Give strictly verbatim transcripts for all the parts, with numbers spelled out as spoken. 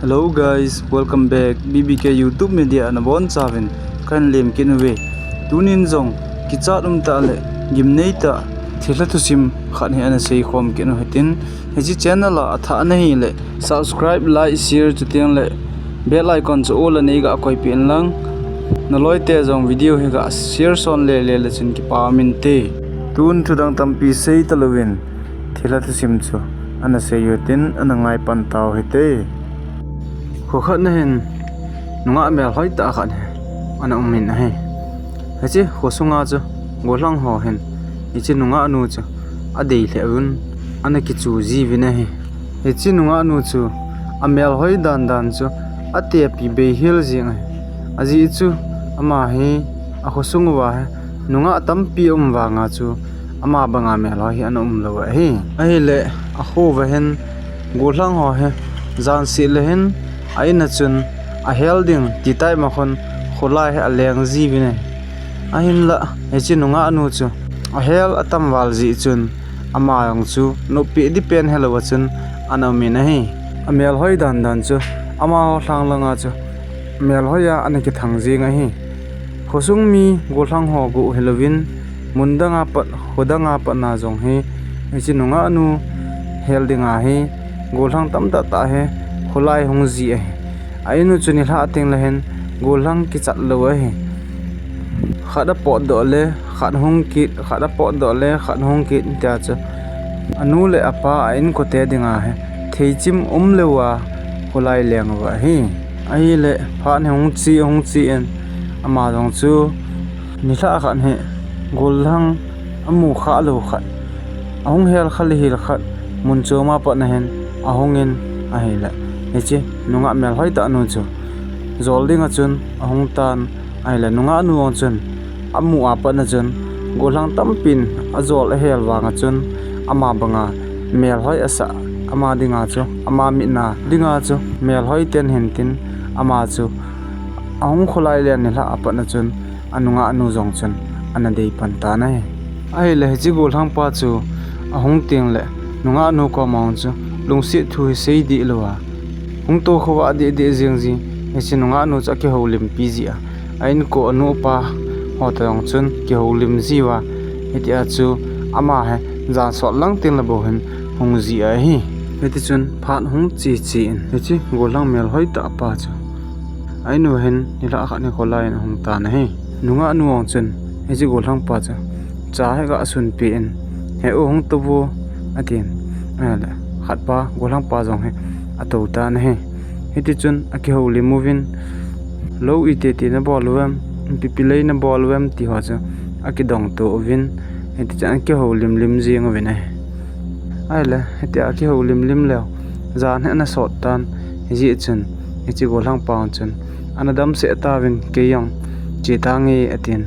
Hello guys, welcome back B B K YouTube Media, nabonchauvin kahin lemkit uve. Tunin jong kichat umtah le gimneitah thilha thusim khat hi ana seikhom kit u hitin, hiche channel a athah nahile subscribe, like, share chuteng le bell icon chu all a neiga koipeh inlang, naloite jong video hi ga share son lele le chun kipa um inte. Tun thudang tampi seita louvin thilha thusim chu ana sei u hitin, ana ngaipan tau hite. Kho khat nahin nungah melhoitah khat hi ana umin ahi. Hiche khosunga chu gollhang ho hin hiche nungahnu chu adei lheh uvin, ana kichu jiuvin ahi. Hiche nungahnu chu amelhoi dandan chu atepi beihel jeng ahi. Ajeh chu ama hi akhosung uva hi nungah tampi aum vanga chu ama banga melhoi hi ana umlou ahi. Ahile akho uva hin gollhang ho hi janseh le hin a-in a chun ahel ding ti time a khun kholai hi aleng jiuvin ahi. Ahinla hiche nungahnu chu ahel atam val jeh chun ama jong chu noppeh dipen helouva chun ana umin ahi. Amelhoi dandan chu amaho lhang langa chu melhoiya ana kithang jeng ahi. Khosung mi gollhang ho bou hilouvin, mun danga pat, kho danga patna jong hi hiche nungahnu hel dinga hi gollhang tamtah tah hi kholai hung ji ahi. A-in u chu nilhah teng le hin gollhang kichat lou ahi. Khat apotdoh le khat hung kit, khat apotdoh le khat hung kit tia chu anu le apa a-inkote dinga hi theichim umlouva kholai leng uva ahi. Ahile phat hi hung che, hung che in ama jong chu nilhah khat hi gollhang amu khah lou khat, ahung hel kha le hel khat mun choma patna hin ahungin ahile hiche nungah melhoitah nu chu jol dinga chun ahung tan. Ahile nungahnu jong chun amu a patna chun gollhang tampin ajol ahel vanga chun ama banga melhoi asah, ama dinga chu, ama mitna dinga chu melhoi ten hintin ama chu ahung kholai len nilhah a patna chun anungahnu jong chun ana deipan tan ahi. Ahile hiche gollhangpa chu ahung tengle nungahnu koma jong chu lungset thu hi sei deh louva hung tokhovah deh deh jeng ji. Hiche nungahnu chu akihoulimpi jia, a-inko anu apa ho toh jong chun kihoulim jiuva, hitia chu ama hi jan sot lang tengle bou hin hung ji ahi. Hitichun phat hung che che in hiche gollhang melhoitah pa chu a-in uva hin nilhah khat hi kholai in ahung tan ahi. Nungahnu jong chun hiche gollhangpa chu cha hi aga sunpeh in, he u hung touvo atin, ahile khatpa gollhangpa jong hi atou tan ahi. Hitichun akihoulim uvin, lou iti ti nabol uvem, ipi ipi lei nabol uvem ti ho chu akidongto uvin, hitichun akihoulim lim jeng uvin ahi. Ahile hitia akihoulim lim leu jan hi ana sot tan, hijeh chun hiche gollhangpa jong chun ana damsah tauvin, kei jong che tange atin,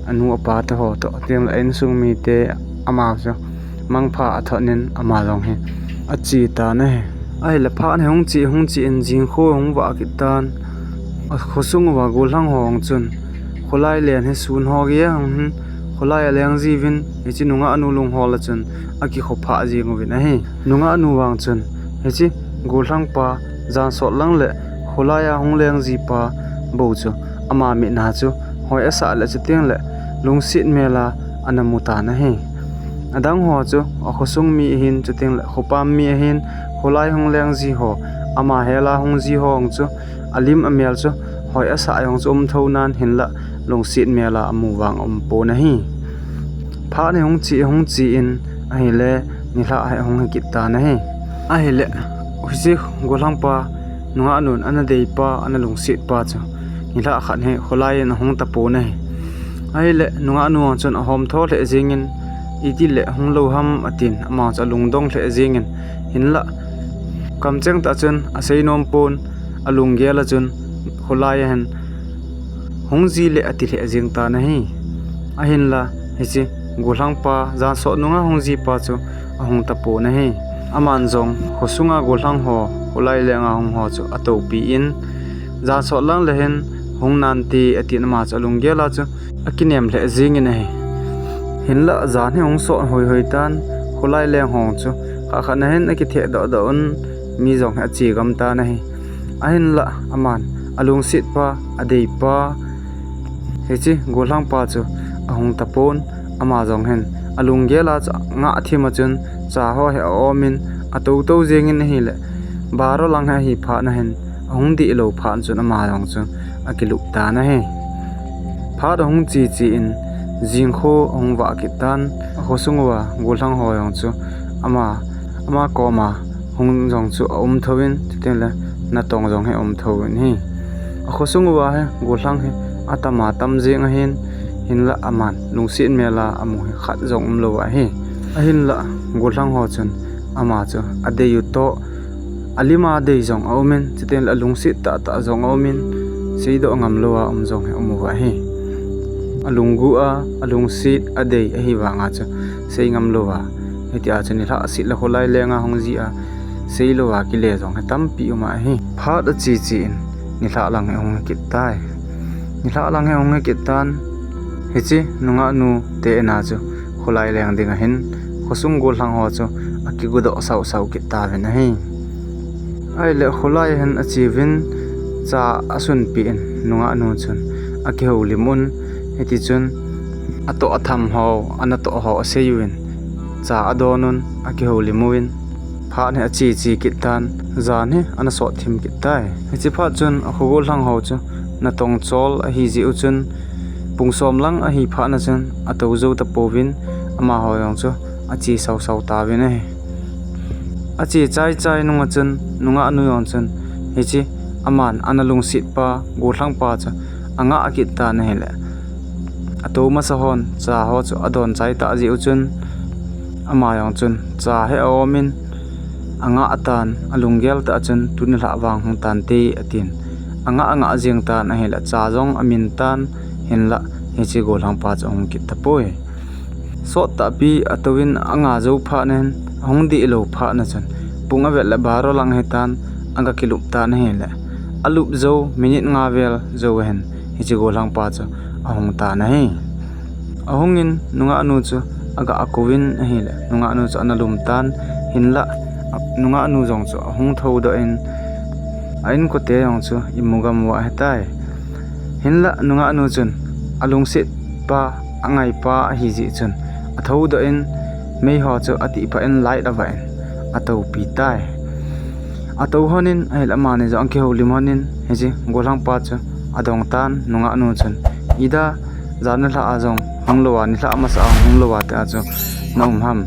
anu apa te ho toh tengle a-insung mite ama chu mangpha athot in ama jong hi ache tan ahi. Ahile phat hi hung che hung che in jingkho hung vah kit tan, akhosung uva gollhang ho jong chun kholai len hi sun ho geiya hung hin kholai aleng jiuvin, hiche nungahnu lunghol a chun akikhophah jeng uvin ahi. Nungahnu vang chun hiche gollhangpa jan sot lang le kholai a hung leng jipa bou chu ama mitna chu hoi asah le chutengle lungset mel a ana mu tan ahi. Adang ho chu akhosung mi ahin chutengle khopam mi ahin, kholai hung leng ji ho, ama hel a hung ji ho jong chu alim amel chu hoi asah jong chu um thou nan, hinlah lungset mel a amu vang aumpon ahi. Phat hi hung che hung che in ahile nilhah hi ahung hi kit tan ahi. Ahile hiche gollhangpa nungahnun ana deipa, ana lungsetpa chu nilhah khat hi kholai in ahung tapon ahi. Ahile nungahnu chun ahomtho lheh jengin, itile hung lou ham atin, ama chu alungdong lheh jengin, hinlah kamcheng tah chun asei nompon, alunggel a chun kholai a hin hung jile ati lheh jeng tan ahi. Ahinla hiche gollhangpa, jansot nunga hung jipa chu ahung tapon ahi. Aman jong khosunga gollhang ho, kholai lenga hung ho chu atoupi in, jansot lang le hin hung nante atin, ama chu alunggel a chu akinem lheh jengin ahi. Hinlah jan hi hung sot hoihoi tan, kholai leng ho chu khat khat na hin akitheh dohdoh un, mi jong hi ache gam tan ahi. Ahinlah aman alungsetpa, adeipa, hiche gollhangpa chu ahung tapon, ama jong hin alunggel a chu angah thim a chun cha ho hi aomin, atou tou jengin ahile, baro lang hi ahi phat nahin, ahung dihlou phat chun ama jong chu akilup tan ahi. Phat ahung che che in, jingkho ahung vah kit tan, akhosung uva gollhang ho jong chu ama, ama koma hung jong chu aum thouvin, chutengle natong jong hi aum thouvin ahi. Akhosung uva hi gollhang hi atama tam jeng ahin, hinlah aman lungset mel a amu hi khat jong umlou ahi. Ahinlah gollhang ho chun ama chu adei u toh, alima dei jong aumin, chutengle alungset tahtah jong aumin, seidoh ngamlou a um jong hi aum uva ahi. Alunggu a, alungset, adei ahi vanga chu sei ngamlou a, hitia chu nilhah set le kholai lenga hung ji a, seilouva kile jong hi tampi um ahi. Phat ache che in, nilhah lang hi ahung hi kit tai. Nilhah lang hi ahung hi kit tan, hiche nungah nu te in a chu kholai leng ding ahin, khosung gollhang ho chu akigodoh sau sau kit tauvin ahi. Ahile kholai hin acheuvin, cha asunpeh in, nungah nu chun akihoulim un, hitichun atoh atham ho, anatoh ho asei uvin, cha adon un, akihoulim uvin, phat hi ache che kit tan, jan hi ana sot thim kit tai. Hiche phat chun akho gollhang ho chu natong chol ahi jeh u chun, pung som lang ahi phat na chun atou jou tapouvin, amaho jong chu ache sau sau tauvin ahi. Ache chai chai nunga chun, nungah nu jong chun, hiche aman ana lungsetpa, gollhangpa chu angah kit tan ahile, atou masa hon cha ho chu adon chai tah jeh u chun, ama jong chun cha hi aomin, angah tan, alunggel tah chun, tu nilhah vang hung tante atin, angah angah jeng tan ahile, cha jong amin tan, hinlah hiche gollhangpa chu ahung kit tapoi. Sot tahpi atouvin anga jou phat nahin, ahung dihlou phat na chun, pung avet le baro lang ahitan, aga kilup tan ahile, alup jou minute nga vel jou ahin, hiche gollhangpa chu ahung tan ahi. Ahungin nungah nu chu aga akouvin ahile, nungah nu chu ana lum tan, hinlah nungah nu jong chu ahung thoudoh in, a inkote jong chu imu gam uva ahitai. Hinlah nungah nu chun alungsetpa, angaipa ahi jeh chun, athoudoh in, meiho chu atihphat in light avah in, atoupi tai. Atou lhonin ahile, amani jong akihoulim lhonin, hiche gollhangpa chu adong tan, nungah nu chun, ida, jan nilhah a jong hunglou a, nilhah masa a hung hunglou a tia chu naum ham?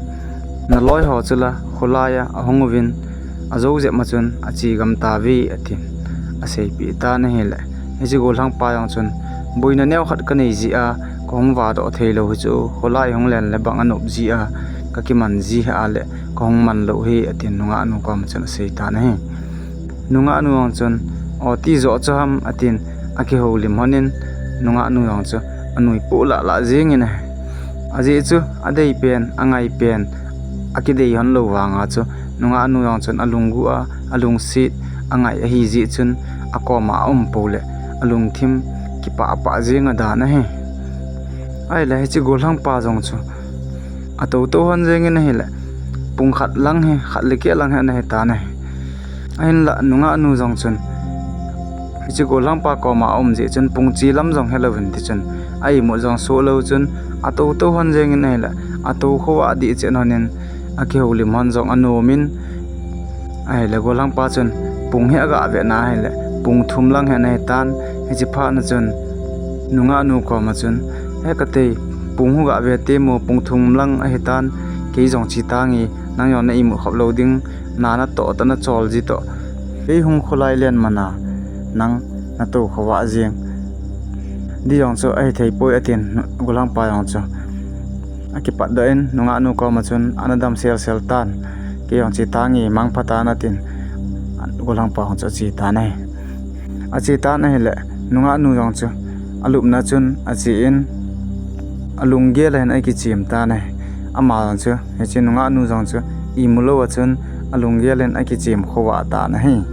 Naloi ho chu la kholai a ahung uvin, ajou jep ma chun ache gam tauve atin, aseipeh tan ahile, hiche gollhangpa jong chun, boina neokhat kanei jeh a kahung vahdoh theilou hi chu, kholai hung len le bang anop jeh a, kakiman ji hi a le kahung manlou hi atin, nungah nu koma chun asei tan ahi. Nungah nu jong chun, o, tijoh chu ham atin, akihoulim lhonin, nungah nu jong chu anui poh lah lah jengin ahi. Ajeh chu adei pen, angai pen, akidei lhon lou vanga chu, nungah nu jong chun alunggu a, alungset, angai ahi jeh chun, akoma aum pou le alungthim kipah pah jeng adan ahi. Ahile hiche gollhangpa jong chu atou tou lhon jengin ahile, pung khat lang hi, khat le keh lang hi ana hitan ahi. Ahinlah nungah nu jong chun, hiche gollhangpa koma aum jeh chun pung che lam jong helouvin tichun, a-imut jong soh lou chun, atou tou lhon jengin ahile, atou khovah dih chet lhonin, akihoulim lhon jong anomin, ahile gollhangpa chun pung hi aga vetna ahile, pung thum lang hi ana hitan, hiche phat na chun, nungah nu koma chun, he katei, pung hi ga vete mo, pung thum lang ahitan, kei jong che tange, nang jong na-imut khop lou ding, na natoh toh nachol ji toh, kei hung kholai len mana, nang natou khovah jeng di jong chu ahithei poi atin, gollhangpa jong chu akipatdoh in, nungah nu koma chun ana damsel sel tan, kei jong che tange, mangpha tan atin, gollhangpa jong chu ache tan ahi. Ache tan ahile, nungah nu jong chu alupna chun ache in, alunggel a hin akichem tan ahi. Ama jong chu, hiche nungah nu jong chu imu lou a chun, alunggel in akichem khovah tan ahi.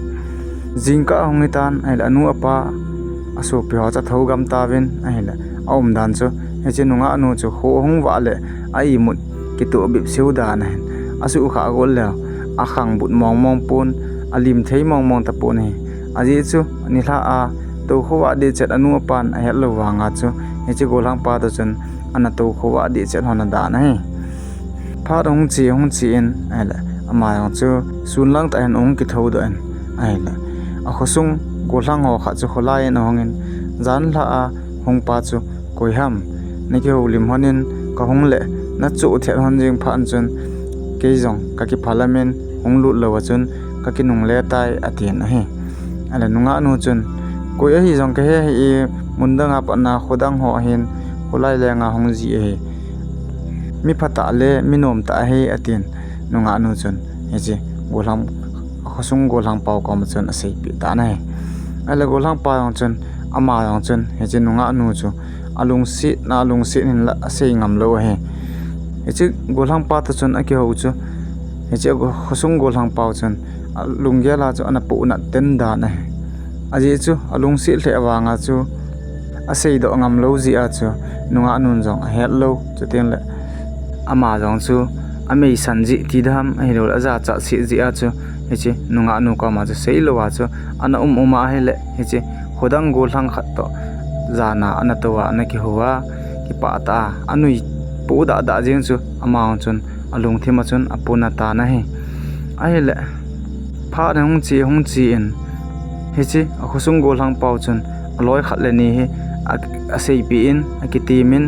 Jingkah ahung hitan ahile, anu apa, asopi ho chu athou gam tauvin ahile, aumdan chu, hiche nungah nu chu kho ahung vah le a-imut kitoh bep seu dan ahin, asuhkhah got leu, akhangbut mong mong pon, alim thei mong mong tapon ahi. Ajeh chu nilhah a toukhovah dehchet anu apan ahet lou vanga chu, hiche gollhangpa toh chun ana toukhovah dehchet lhon adan ahi. Phat ahung che, ahung che in ahile, ama jong chu sun lang tah hin ahung kithoudoh in ahile, akhosung gollhang ho khat chu kholai in ahung in, jan lhah a hung pa chu koi ham, nakihoulim lhon in kahung le nachoh thet lhon jeng phat chun, kei jong kakiphalam in hung lut lou a chun kakinungle tai, atin ahi. Ahile nungahnu chun, koi ahi jong kahe hih e, mun danga patna khodang ho ahin, kholai lenga hung ji ahi. Mi phatah le mi nomtah ahi, atin nungahnu chun hiche gollhang, khosung gollhangpa koma chun aseipeh tan ahi. Ahile gollhangpa jong chun, ama jong chun hiche nungahnu chu alungsetna alungset hinla asei ngam lou ahi. Hiche gollhangpa toh chun akihou chu, hiche khosung gollhangpa chun alunggel a chu ana pohnat ten dan ahi. Ajeh chu alungset lheh vanga chu aseidoh ngam lou jeh a chu nungahnun jong ahet lou, chutengle ama jong chu ameisan jeh ti dam ahiloule ajachat seh jeh a chu hiche nungahnu koma chu seilou a chu ana um um a ahile, hiche khodang gollhang khat toh jana ana tou a ana kihou a, kipah tah a anui poh dah dah jeng chu ama jong chun alungthim a chun apon atan ahi. Ahile phat ahung che, ahung che in, hiche akhosung gollhangpa chun aloi khat le ni hi a, aseipeh in, akitem in,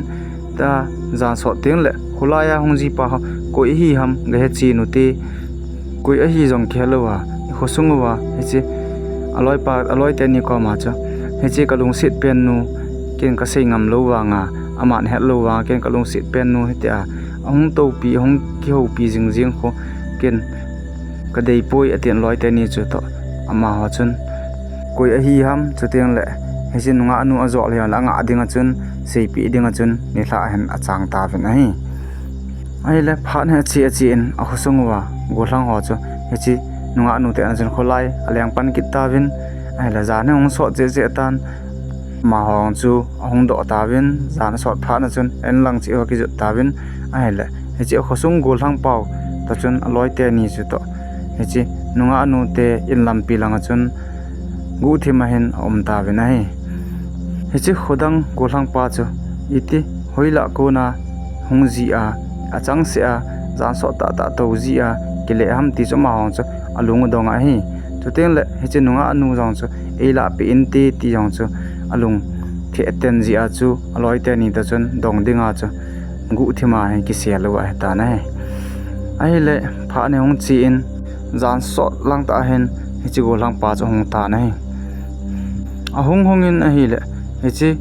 ta jan sot tengle kholai a hung ji pa ho koi ahi ham gahe chen ute, koi ahi jong kihe lou a, ikhosung uva hiche aloipa, aloi teni koma chu hiche kalungset pennu ken kasei ngam lou vanga, aman ahet lou vanga ken kalungset pennu hitia ahung toupi, ahung kihoupi jing jeng khu ken kadeipoi, atin aloi teni chutoh amaho chun koi ahi ham, chutengle hiche nungahnu ajol hijongle angah dinga chun seipeh dinga chun nilhah hin achang tauvin ahi. Ahile phat hi ache ache in akhosung uva gollhang ho chu hiche nungahnu tehna chun kholai aleng pan kit tauvin, ahile jan hi ahung sot cheh cheh tan, amaho chu ahung doh tauvin, jan asot phatna chun inlang cheh ho akijot tauvin, ahile hiche akhosung gollhangpa toh chun aloi teni chutoh hiche nungahnu te inlampi langa chun guhthim a hin aum tauvin ahi. Hiche khodang gollhangpa chu iti hoilah kona hung ji a, achangseh a, jan sot tahtah tou ji a kile ham ti chu amaho chu alung adong ahi. Chutengle hiche nungahnu jong chu eilahpeh inte ti jong chu alung theh ten jeh a chu aloi teni toh chun dong dinga chu guhthim a hin kisel lou ahitan ahi. Ahile phat hi ahung che in, jan sot lang tah a hin hiche gollhangpa chu ahung tan ahi. Ahung hung in ahile, hiche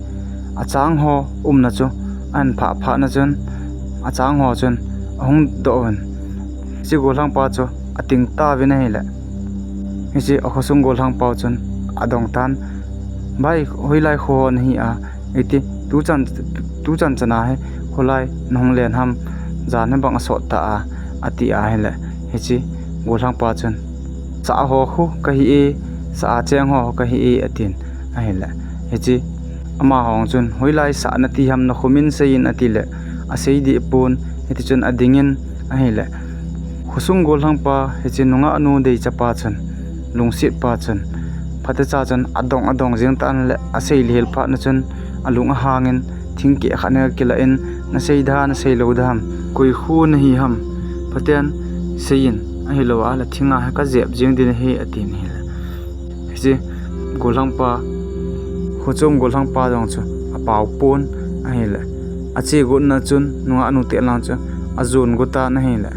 achang ho umna chu ahin phah phatna chun, achang ho chun ahung doh uvin, hiche gollhangpa chu ating tauvin ahile, hiche akhosung gollhangpa chun adong tan, bai, hoilai kho ho nahi a, iti, tuchan, tuchan chana hi kholai nahung len ham, jan hi bang asot ta a, ati ahile, hiche gollhangpa chun, sah ho khu kahi e, sah a cheng ho kahi e, atin ahile, hiche amaho chun, hoilai sah nati ham, nakho min seiyin, atile asei deh pon, hitichun adingin ahile, khosung gollhangpa hiche nungahnu deichapa chun, lungsetpa chun, phatecha chun adong adong jeng tan le asei lhel phatna chun alung ahangin, thingkeh khat hi akilah in, nasei da, nasei lou da ham, koi kho nahi ham, phaten seiyin, ahilou a le thinga hi kajep jeng ding ahi, atin ahile, hiche gollhangpa, khochom gollhangpa jong chu apao pon ahile, ache gotna chun nungahnu te lang chu ajon go tan ahile,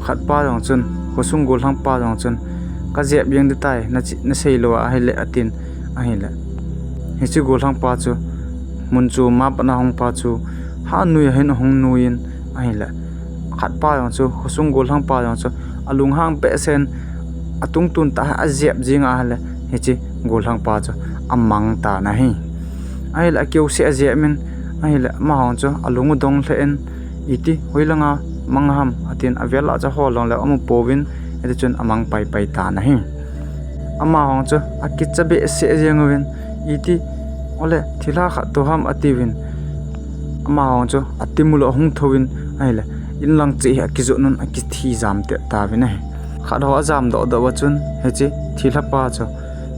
khatpa jong chun, khosung gollhangpa jong chun, kajep jeng ding tai, nache, nasei lou a ahile, atin ahile, hiche gollhangpa chu mun chom a pat na hung pa chu, ha nui a hin ahung nuiyin ahile, khatpa jong chu, khosung gollhangpa jong chu alunghang behseh in, atungtun tah a ajep jeng ahile, hiche gollhangpa chu amang tan ahi. Ahile akiuseh ajep in ahile, amaho chu alung adong lheh in, iti, hoilanga mang ham, atin avel a chu ahol jongle amu pouvin, hitichun amang paipai tan ahi. Amaho chu akicha behseh jeng uvin, iti, ole thilha khat toh ham, atiuvin, amaho chu atimul u ahung thouvin ahile, inlang cheh hi akijot un akithi jam teh tauvin ahi. Khat ho ajam doh doh uva chun hiche thilhapa chu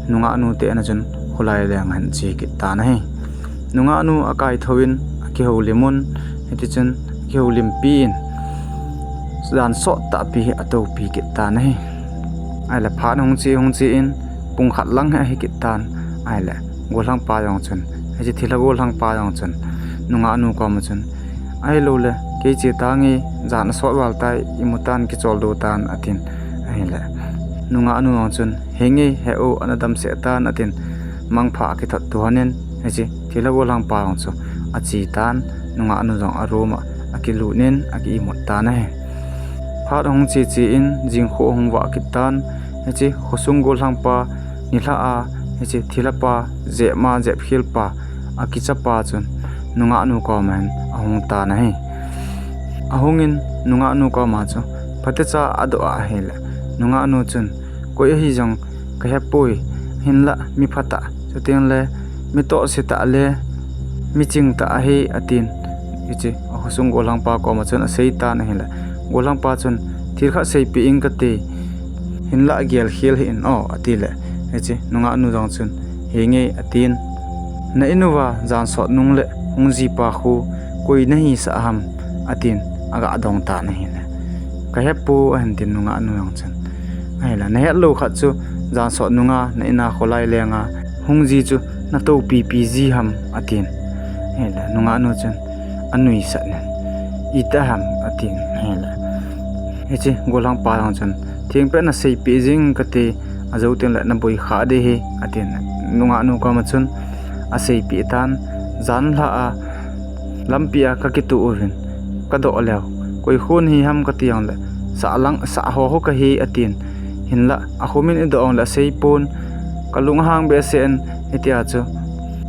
nungah nu te ana chun kholai leng ahin che kit tan ahi. Nungah nu akai thouvin akihoulim un, hiti chun akihoulimpi in jan sot tahpi hi atoupi kit tan ahi. Ahile phat hung che hung che in pung khat lang hi ahi kit tan. Ahile gollhangpa jong chun, hiche thilha gollhangpa jong chun nungah nu koma chun, ahilou le kei che tange, jan asot val tai, imu tan, kichol do tan, atin. Ahile nungah nu jong chun, henge, he u, ana damsel tan, atin. Mangpha akithot toh lhonin, hiche thilha gollhangpa jong chu ache tan, nungah nu jong a room a akilut in aki imut tan ahi. Phat hung che che in jingkho hung vah kit tan, hiche khosung gollhangpa nilhah a, hiche thilha pa, jep ma, jep khel pa, akicha pa chun nungah nu koma hin ahung tan ahi. Ahungin nungah nu koma chu phatecha adoh a ahile, nungah nu chun, koi ahi jong kahepoi, hinlah mi phatah, chuteng le mi tohse tah le mi chingtah ahi, atin. Hiche akhosung gollhangpa koma chun asei tan ahile, gollhangpa chun, thil khat seipeh ing kate, hinlah agel khel hih in o, atile, hiche nungah nu jong chun, henge, atin. Na in uva jan sot nung le hung ji pa khu koi nahisah ham, atin, aga dong tan ahile, kahepoi, ahin tin nungah nu jong chun. Ahile, nahet lou khat chu jan sot nunga na in a kholai lenga hung ji chu natoupipi ji ham, atin. Ahile nungah nu chun anuisat in, itih ham, atin. Ahile hiche gollhangpa jong chun, thengpet naseipeh jing kate, ajou tengle naboi kha ding ahi, atin. Nungah nu koma chun aseipeh tan, jan lha a lampi a kakitoh uvin, kadoh leu, koi khun hi ham kati jongle, sah lang, sah ho khu kahi, atin. Hinlah akhumin idoh jongle aseipon, kalung ahang behseh in, hitia chu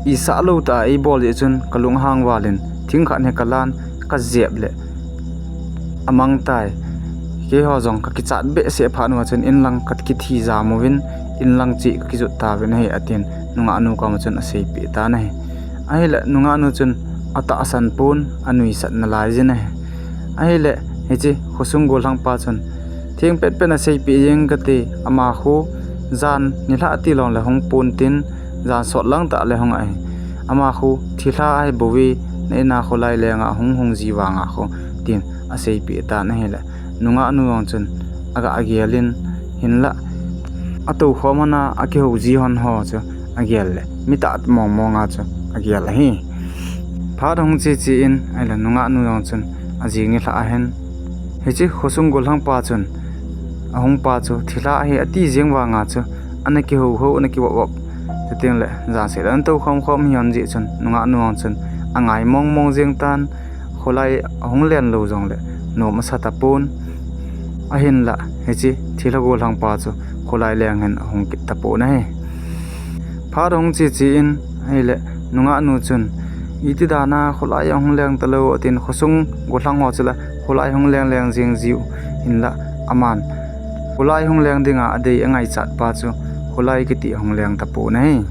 isah lou tah a eibol jeh chun kalung ahang val in, thing khat hi kalan, kajep le amang tai. Keiho jong kakichat behseh phat uva chun inlang kakithi jam uvin, inlang cheh kakijot tauvin ahi, atin, nungah nu koma chun aseipeh tan ahi. Ahile nungah nu chun atahsan pon, anuisat nalai jin ahi. Ahile hiche khosung gollhangpa chun, thengpet pet naseipeh jeng kate, ama khu jan nilhah tilou le hung pon tin, jan sot lang tah le hung ahi. Ama khu thilha ahibouve, na in a kholai lenga hung hung ji vanga khu, tin aseipeh tan ahile, nungah nu jong chun aga gelin, hinlah atoukhom hon a akihou ji hon ho chu agel le mi tah mong monga chu agel ahi. Phat hung che che in ahile nungah nu jong chun ajing nilhah ahin, hiche khosung gollhangpa chun ahungpa chu thilha ahi ati jeng vanga chu ana kihou hou, ana kivop vop, chuteng le jan seh le ana toukhom khom hi hon jeh chun nungah nu jong chun angai mong mong jeng tan, kholai ahung len lou jongle nom asa tapon. Ahinlah hiche thilha gollhangpa chu kholai leng hin ahung kit tapon ahi. Phat hung che che in ahile nungah nu chun, iti dan a kholai ahung leng talou, atin. Khosung gollhang ho chu la kholai hung leng leng jeng jiu, hinlah aman kholai hung leng dinga adei angaichat pa chu kholai kiti ahung leng tapon ahi.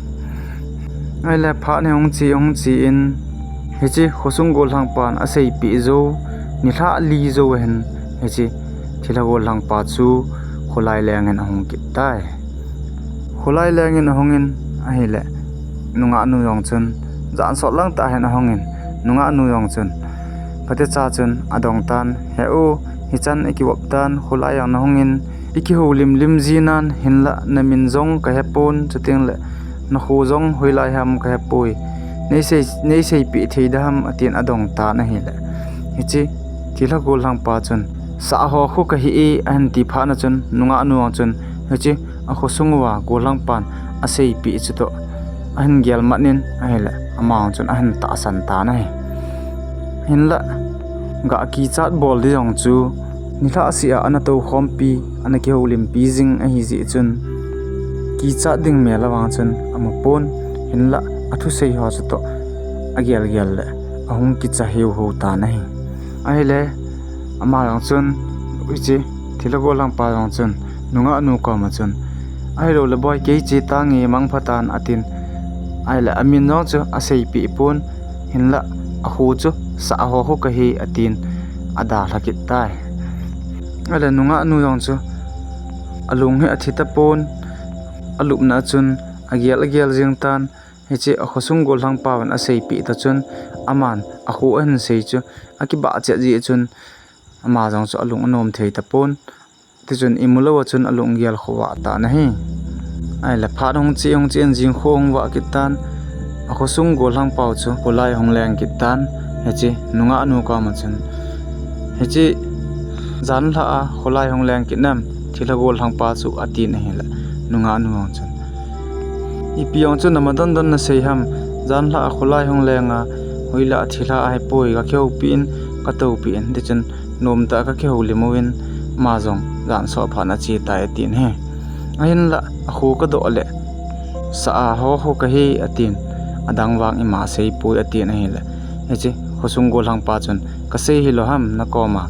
Ahile phat hi hung che hung che in, hiche khosung gollhangpan aseipeh jou nilhah li jou ahin, hiche thilha gollhangpa chu kholai leng in ahung kit tai. Kholai leng in ahungin ahile, nungah nu jong chun jan sot lang tah hin ahungin, nungah nu jong chun phatecha chun adong tan, he u, hichan ikivop tan, kholai jong nahungin, ikihoulim lim jinan, hinlah namin jong kahepon, chuteng le nakho jong hoilai ham kahepoi, neisei, neiseipeh thei dem, atin adong tan ahile, hiche thilha gollhangpa chun, sah ho khu kahi e, ahin ti phat na chun nungah nu jong chun hiche akhosung uva gollhangpan aseipeh chutoh ahin gel mat in ahile, ama jong chun ahin tahsan tan ahi. Hinlah ga kichat bol ding jong chu nilhah seh a ana toukhompi, ana kihoulimpi jing ahijeh chun, kichat ding mel a vang chun amupon, hinlah athusei ho chutoh agel gel le ahung kicha hiu hiu tan ahi. Ahile, ama jong chun, hiche thilha gollhangpa jong chun nungah nu koma chun, ahiloule boi, kei che tange, mangpha tan, atin. Ahile amin jong chu aseipeh pon, hinlah akho chu sah ho khu kahi, atin, adalha kit tai. Ahile nungah nu jong chu alung hi athi tapon, alupna a chun agel agel jing tan, hiche akhosung gollhang pauvin aseipeh ta chun, aman akho ahin sei chu akibah chet jeh chun, ama jong chu alung anom thei tapon. Tichun imulou a chun alung gel khovah tan ahi. Ahile phat hung che hung che in jing kho hung vah kit tan, akhosung gollhang pau chu kholai hung leng kit tan, hiche nungah nu koma chun, hiche jan lha a kholai hung leng kit nam, thilha gollhang pa chu, atin ahile, nungah nu jong chun, ipi jong chu nama don don nasei ham, jan lha a kholai hung leng a, hoilah a thilha ahipoi, kakihoupi in, katoupin, tichun nomtah a kakihoulim uvin, ama jong jan sot phat in ache tai, atin ahi. Ahinlah akho kadoh le, sa a ho ho kahi, atin, adang vang ima seipoi, atin ahile, hiche khosung gollhang pa chun, kasei hilou ham nakoma,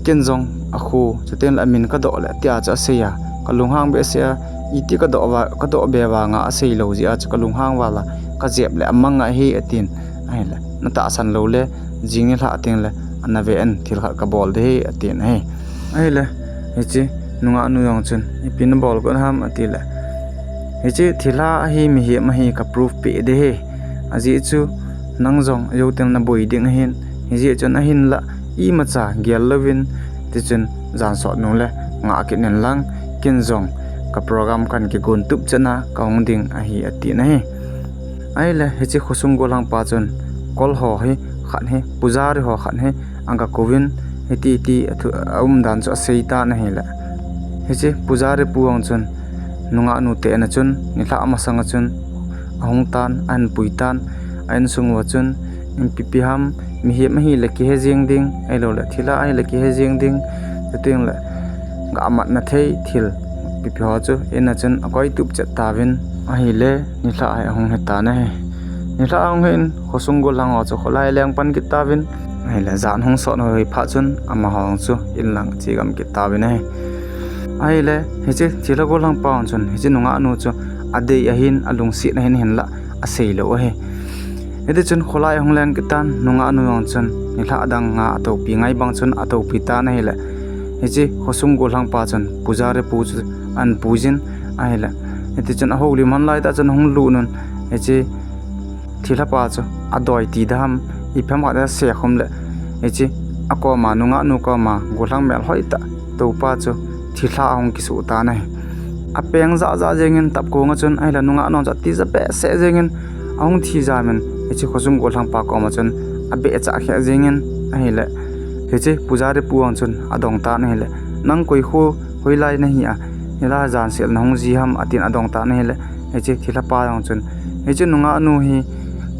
ken jong akho, chutengle amin kadoh le, tia chu asei a, kalunghang behseh a, iti kadoh va, kadoh be vanga aseilou jeh a chu kalunghang val a, kajep le amang ahi, atin ahile, natahsan loule, jing nilhah tengle, ana ve in thil khat kabol ding ahi, atin ahi. Ahile, hiche nungah nu jong chun, ipi nabol got ham atile, hiche thilha ahi mihem ahi ka proof peh ding ahi. Ajeh chu nang jong ajou tengle naboi ding ahin, hijeh chun ahinlah imacha gel louvin, tichun jan sot nungle ngah kit in lang, ken jong ka program kahin kigon tup chet a kahung ding ahi, atin ahi. Ahile hiche khosung gollhang pa chun, kol ho hi khat hi, pujari ho khat hi, aga kouvin, hiti hiti aumdan chu asei tan ahile, hiche pujari pu jong chun, nungah nu te in a chun, nilhah masang a chun, ahung tan, ahin pui tan, a insung uva chun, ipi pi ham, mihem ahile kihe jeng ding, ahiloule thilha ahile kihe jeng ding, chutengle, ga matna thei thil, ipi pi ho chu, in a chun akoi tup chet tauvin, ahile, nilhah hi ahung hi tan ahi. Nilhah ahung hi in, khosung gollhang ho chu kholai leng pan kit tauvin, ahile, jan hung sot hoi phat chun, amaho chu in lang che gam kit tauvin ahi. Ahile, hiche thilha gollhang pa jong chun, hiche nungah nu chu, adei ahin, alungset ahin, hinlah aseilou ahi. Hitichun kholai ahung leng kit tan, nungah nu jong chun nilhah dang nga atoupi ngai bang chun atoupi tan ahile, hiche khosung gollhang pa chun pujari pu chu ahin puijin ahile, hitichun ahoulim lhon laitah chun ahung lut un, hiche thilha pa chu adoi ti dam, ipi ham khat asekhum le, hiche akoma, nungah nu koma gollhang melhoi tah toupa chu thilha ahung kisuh tan ahi. Apeng jah jah jengin tapkong a chun ahile, nungah nu chu atija behseh jengin, ahung thi jamin, hiche khosung gollhang pa koma chun abehcha kheh jengin ahile, hiche pujari pu jong chun adong tan ahile, nang koi kho, hoilai nahi a, hilai a jan sel nahung ji ham, atin adong tan ahile, hiche thilha pa jong chun, hiche nungah nu hi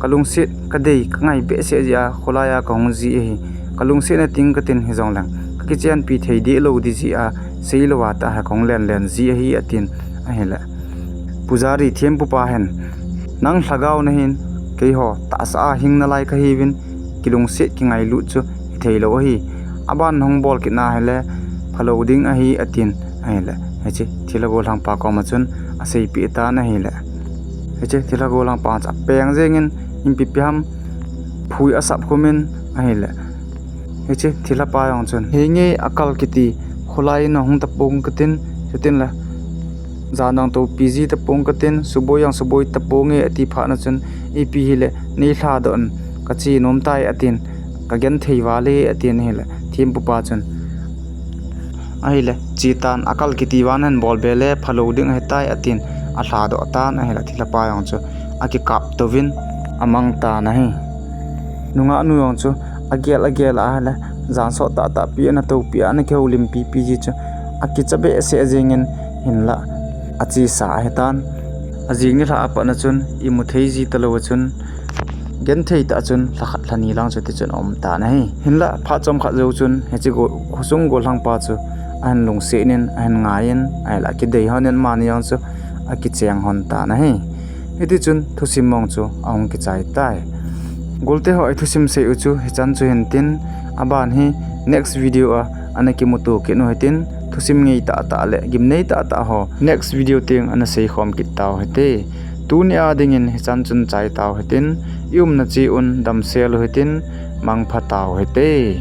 kalungset, kadei, kangai behseh jeh a kholai a kahung ji ahi. Kalungsetna teng katin hijongleng kakichenpi thei deh lou ding jeh a, seilouva tah a kahung len len ji ahi, atin ahile, pujari thempu pa hin, nang lhagao nahin, keiho tahsa a hing nalai kahiuvin, kilungset kingailut chu hitheilou ahi. Aban nahung bol kit na hile phalou ding ahi, atin ahile, hiche thilha gollhang pa koma chun aseipeh tan ahile, hiche thilha gollhang pa chu apeng jengin, ipi pi ham, phui asap khum in ahile, hiche thilha pa jong chun, henge akal kiti, kholai in ahung tapong katin, chutengle jan dang toupi ji tapong katin, suboi jong suboi taponge ati phat na chun, ipi hile nei lhadoh in, kache nom tai, atin, kagenthei vale, atin ahile, thempu pa chun, ahile, che tan, akal kiti vang nahin bol be le phalou ding ahitai, atin, alhadoh tan ahile, thilha pa jong chu akikap touvin amang tan ahi. Nungah nu jong chu agel agel a ahile, jan sot tahtah pi ana toupi a, ana kihoulimpi pi ji chu akicha behseh jengin, hinlah achesa ahitan. Ajing nilhah a pat na chun imu thei ji talou a chun, genthei tah a chun lhakhat lhani lang chu tichun aum tan ahi. Hinlah phat chomkhat jou chun hiche go, khosung gollhang pa chu ahin lungset in, ahin ngai in ahile, akidei lhon in amani jong chu akicheng lhon tan ahi. Hitichun thusim mong chu ahung kichai tai. Golte ho, ithusim sei u chu hichan chu hintin, aban hi next video a ana kimuto kit u hitin, thusim ngei tahtah le gimnei tahtah ho next video teng ana seikhom kit tau hite. Tuni a dingin hichan chun chai tau hitin, iumna cheh un damsel u hitin, mangpha tau hite.